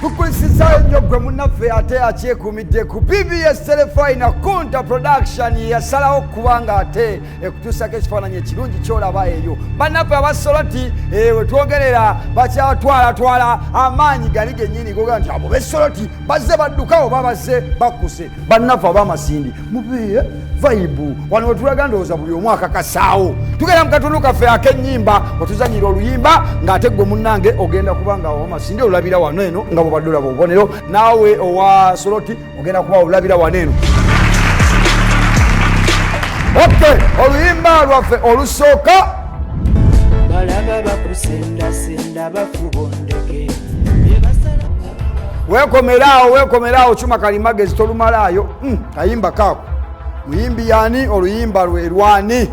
Tukulisizaayo nnyo gwe munnaffe ate akyekuumidde ku BBS Terefayina. Kunta Production yasalawo kuba nga ate ekutuusako ekifaananyi ekirungi kyolaba eyo. Bannaffe abasoloti we twogerera bakyatwalatwala amaanyi gali gennyini goga nti abo besoloti bazze badduka oba bazze bakkuse. Bannaffe ab'amasindi mubeeye vibe wano wetulaga, ndowooza buli omu akakasaawo. Tugenda mu katundu kaffe ak'ennyimba wetuzanyira oluyimba, ng'ate gwe munnange ogenda kuba nga owamasindi olulabira wano eno nga bwobadde olaba obubonero, naawe owa soloti ogenda kuba olulabira wano eno. Ok, oluyimba lwaffe olusooka. Balaba bakusendasenda bafubondeke. Wekomeraawo, wekomeraawo, kyuma kalimagezi tolumalaayo. Kayimba kaako, muyimbi yani? Oluyimba lwe lwani?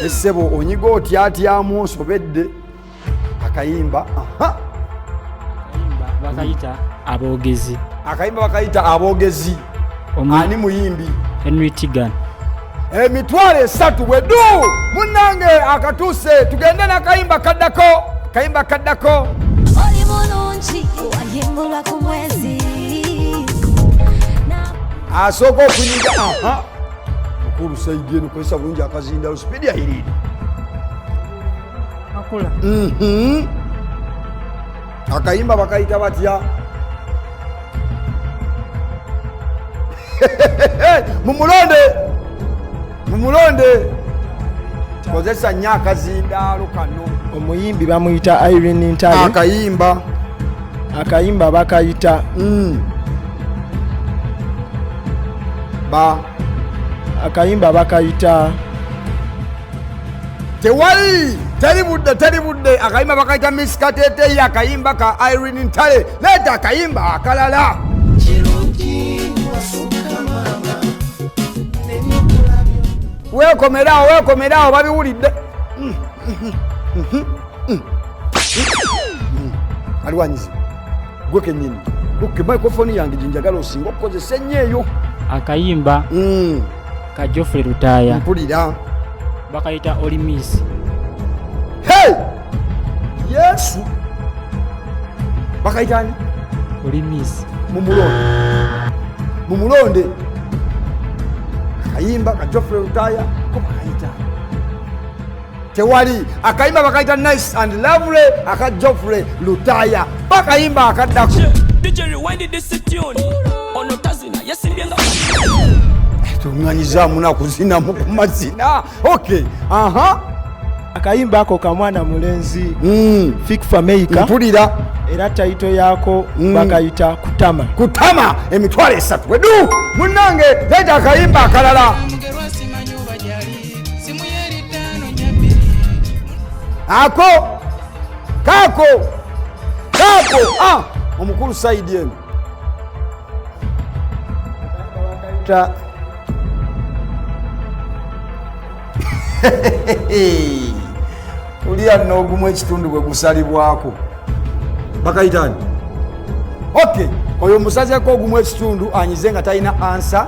Essebo onyiga otyatyamu osobedde akayimba. Aha. Akayimba bakayita Aboogezi. Akayimba bakayita Aboogezi. Ani muyimbi? Henry Tigan. 30,000 bwedu munnange akatuuse. Tugende n'akayimba kaddako, kayimba kaddako. Oli mulungi wayimbulwa ku mwezi. Asooka okunyiga. Aha, mukulu side eno, kozesa bulungi akazindalo, speed ayiriri. Makula. Akayimba bakayita batya? Mumulonde, mumulonde, kozesa nnyo akazindaalo kano. Omuyimbi bamuyita Irene Ntale. Akayimba? Akayimba bakayita Ba akayimba bakayita Tewali, teri budde, teri budde. Akayimba bakayita Miss Kateteyi, akayimba ka Irene Ntale. Leeta akayimba akalala. Kirungi wasuka mama nebikulabyo. Weekomeraawo, weekomeraawo, babiwulidde. Aliwanyizi gwe kennyini kuke microphone yange gyenjagala osinga okukozesa ennyo eyo. Akayimba ka Geoffrey Lutaaya. Mpulira. Bakayita Oli Miss. Hey! Yesu, bakayitani? Oli Miss. Mumulonde, mumulonde. Akayimba ka Geoffrey Lutaaya ko bakayita, tewali. Akayimba bakayita Nice and Lovely, aka Geoffrey Lutaaya. Bakayimba akaddako. DJ, rewind this tune. Ono tazina yasimbye nga Tuŋŋanyizaamu nakuzinamu ku mazina. Ok, aha. Akayimba ako ka mwana mulenzi Fik Fameica. Mpulira. Era title yaako bakayita Kutama. Kutama, 30,000 wedu. Munnange, leeta akayimba akalala. Mugerwa simanyi oba gyali simu yeri 5 2. Ako kaako kaako. Ah, omukulu side eno. Ta Ulya n'ogumu ekitundu bwe gusalibwako bakayitani? Ok, oyo musazeko ogumu ekitundu anyize nga talina answer,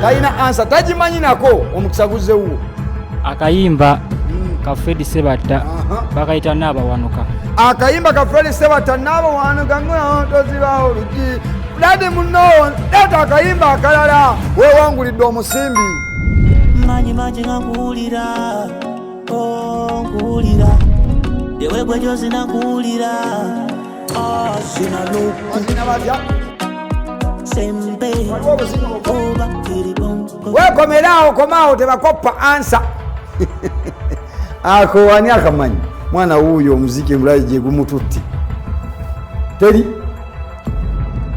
talina answer, tagimanyi nako. Omukisa guzewuwo. Akayimba ka Fred Sebatta. Bakayita Naabawanuka. Akayimba ka Fred Sebatta, Naabawanuka. Tozibawo olugi dadi muno, leeta akayimba akalala, weewangulidde omusimbi. Manyi mangi nga nkuwulira, oh, nkuwulira ewe gwe gyozina nkuwulira. Ah, sina luku. Bazina batya? Sembe. Waliwo obuzina obwo. Oba eribongo. Wekomeraawo, komaawo, tebakoppa answer. Ako ani akamanyi? Mwana wuuyo omuziki emulayi gye gumututte. Teri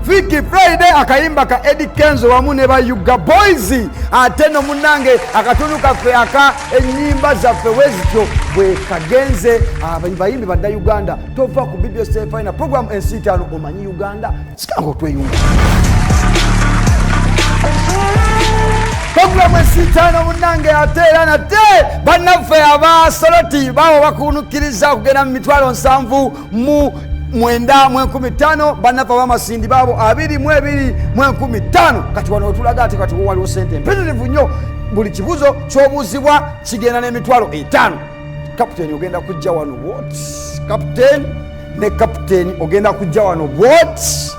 Fiki Friday, akayimba ka Eddie Kenzo wamu ne ba Yuga Boys. Ate no munnange, akatundu kaffe aka ennyimba zaffe wezityo bwe kagenze. Abayimbi badda Uganda. Tova ku BBS Terefayina, program Ensiitaano. Omanyi Uganda sikanga otweyunga programu Ensiitaano. Munnange, ate era nate bannaffe abasoloti baabo bakunukiriza okugenda mu 79,500. Bannaffe abamasindi baabo 22,500. Kati wano wetulaga ati kati waliwo sente empitirivu nnyo. Buli kibuzo kyobuuzibwa kigenda n'emitwalo 5. Kaputeni ogenda kujja wano. What, kaputeni? Ne kapiteeni ogenda kujja wano bwoti.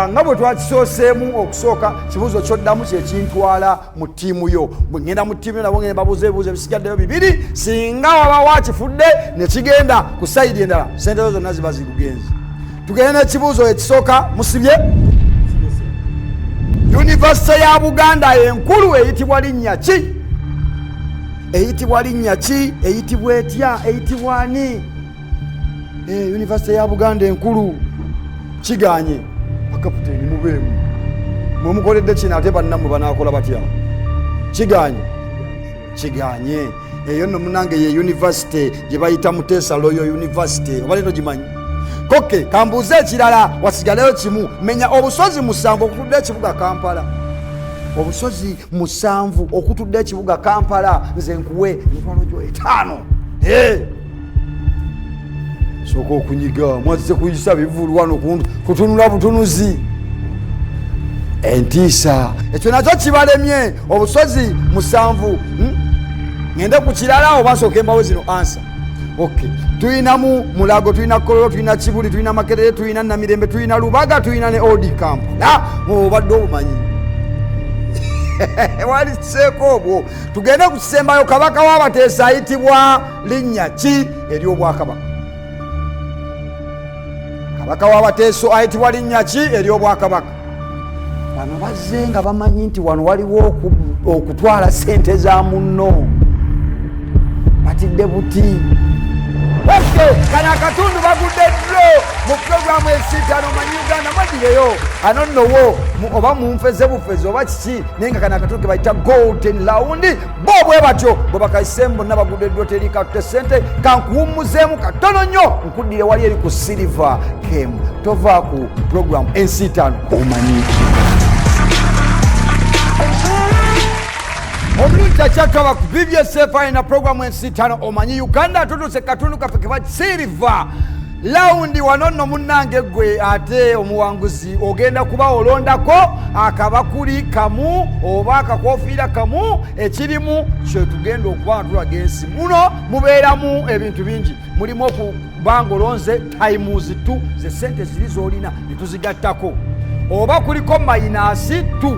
Nga bwe twakisooseemu okusooka, kibuuzo kyoddamu kyekintwala mu ttiimu yo. Bwe ngenda mu ttiimu yo, nabo ngenda babuuza ebibuuzo ebisigaddeyo bibiri. Singa waba wakifudde ne kigenda ku side endala, sente zo zonna ziba zirugenzi. Tugende n'ekibuuzo ekisooka. Musibye? Yunivasite ya Buganda enkulu eyitibwa linnya ki? Eyitibwa linnya ki? Eyitibwa etya? Eyitibwa ani? Yunivasite ya Buganda enkulu. Kiganye, bakapiteeni mubeemu mwe mukoledde kino, ate bannammwe banaakola batya? Kiganye, kiganye. Eyo nno munange ye yunivasite gye bayita Muteesa Royal University, oba leero gimanyi koke. Kambuuze ekirala, wasigaleyo kimu. Menya obusozi musanvu okutudde ekibuga Kampala. Obusozi musanvu okutudde ekibuga Kampala. Nze nkuwe 5,000 gyo. Sooka okunyiga, mwazze kuyisa bivulu wano kutunula butunuzi entiisa. Ekyo nakyo kibalemye. Obusozi musanvu, Ngende ku kirala oba nsooka embawo zino answer? Ok, tulinamu Mulago, tulina Kololo, tulina Kibuli, tulina Makerere, tulina Namirembe, tulina Lubaga, tulina ne Old Kampala. Obadde obumanyi waliseeko obwo. Tugende ku kisembayo. Kabaka w'Abateesa ayitibwa linnya ki ery'obwakabaka? Kabaka w'Abateeso ayitibwa linnya ki ery'obwakabaka? Bano bazze nga bamanyi nti wano waliwo okutwala sente za munno, batidde buti. Okay, kano akatundu bagudde dro mu puroguramu Ensiitaano Omanyi Uganda. Mwedireyo ano nnowo oba munfeze bufeze oba kiki, naye nga kano akatundu ke bayita golden round. Bo bwe batyo bwe bakayiseemu, bonna bagudde dro, teri katute sente. Kankuwummuzeemu katono nnyo, nkuddire wali eri ku silver kem. Tova ku puroguramu Ensiitaano Omanyi ki. Omulungi akyatwaba ku BBS na puroguramu Ensiitaano Omanyi Uganda. Tutuuse katundu kaffe keba silver round. Wano nno munnange gwe ate omuwanguzi ogenda kuba olondako akabakuli kamu oba akakofiira kamu ekirimu kyetugenda okuba nga tulaga ensi. Muno mubeeramu ebintu bingi. Mulimu okuba nga olonze times 2 ze sente ziri z'olina ne tuzigattako, oba kuliko minus 2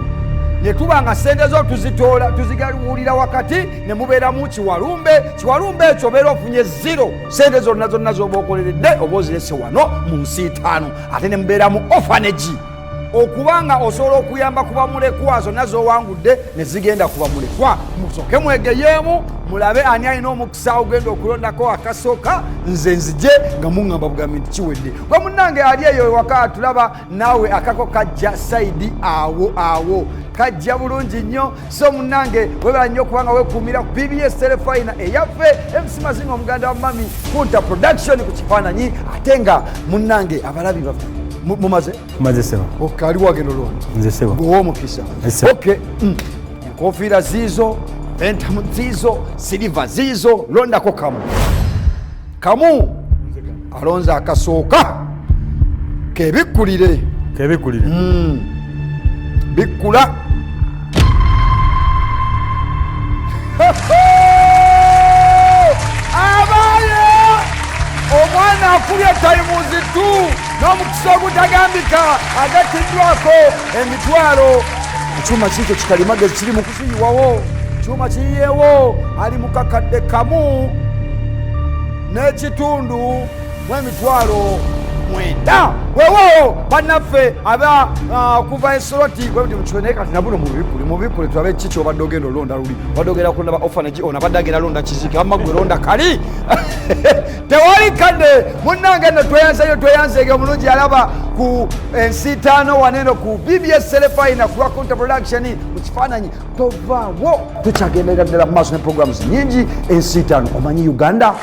ne tuba nga sente zo tuzitoola tuzigawulira wakati, ne mubeeramu kiwalumbe. Kiwalumbe ekyo obeera ofunye zero, sente zonna zonna z'oba okoleredde oba ozirese wano mu nsiitaano. Ate ne mubeeramu orphanage, okuba nga osobola okuyamba ku bamulekwa, zonna z'owangudde ne zigenda ku bamulekwa. Musooke mwegeyeemu mulabe ani alina omukisa ogenda okulondako akasooka. Nze nzije nga muŋŋamba bugambi nti kiwedde. Gwe munnange ali eyo ewaka tulaba naawe, akako kajja side awo awo, kajja bulungi nnyo. So munnange webala nnyo okubanga wekuumira ku BBS Terefayina eyaffe. MC Mazinga, omuganda wa Mami, Kunta Production ku kifaananyi. Ate nga munnange abalabi baffe mumaze? Maze sebo. Ok, ali wagenda olonda? Nze sebo. Gwewa omukisa. Yes, sir. Ok, Enkofiira ziizo, entamu ziizo, silver ziizo, londako kamu kamu. Alonze akasooka, kebikkulire. Kebikkulire. Bikkula. Abaye, omwana akubye times 2 n'omukisa ogutagambika, agattiddwako emitwalo. Ekyuma kiikyo kikalimagezi kiri mu kukiyiwawo. Kyuma kiyiyewo, ali mu 1,509,000. Weewaawo bannaffe aba okuva esoroti bwebuti mukifo. Naye kati nabuno mubikule, mubikule tulabe ki kyobadde ogenda olonda. Luli obadde ogenda kulonda ba orphanage, ono abadde agenda londa kizike. Wamma gwe londa kali, tewali kadde. Munnange nno tweyanzeyo, tweyanzeege. Omulungi alaba ku Ensiitaano waneeno ku BBS Terefayina ku Lwakunta Production mu kifaananyi. Tovaawo, tukyagenderera ddala mu maaso ne programs nyingi. Ensiitaano Omanyi Uganda.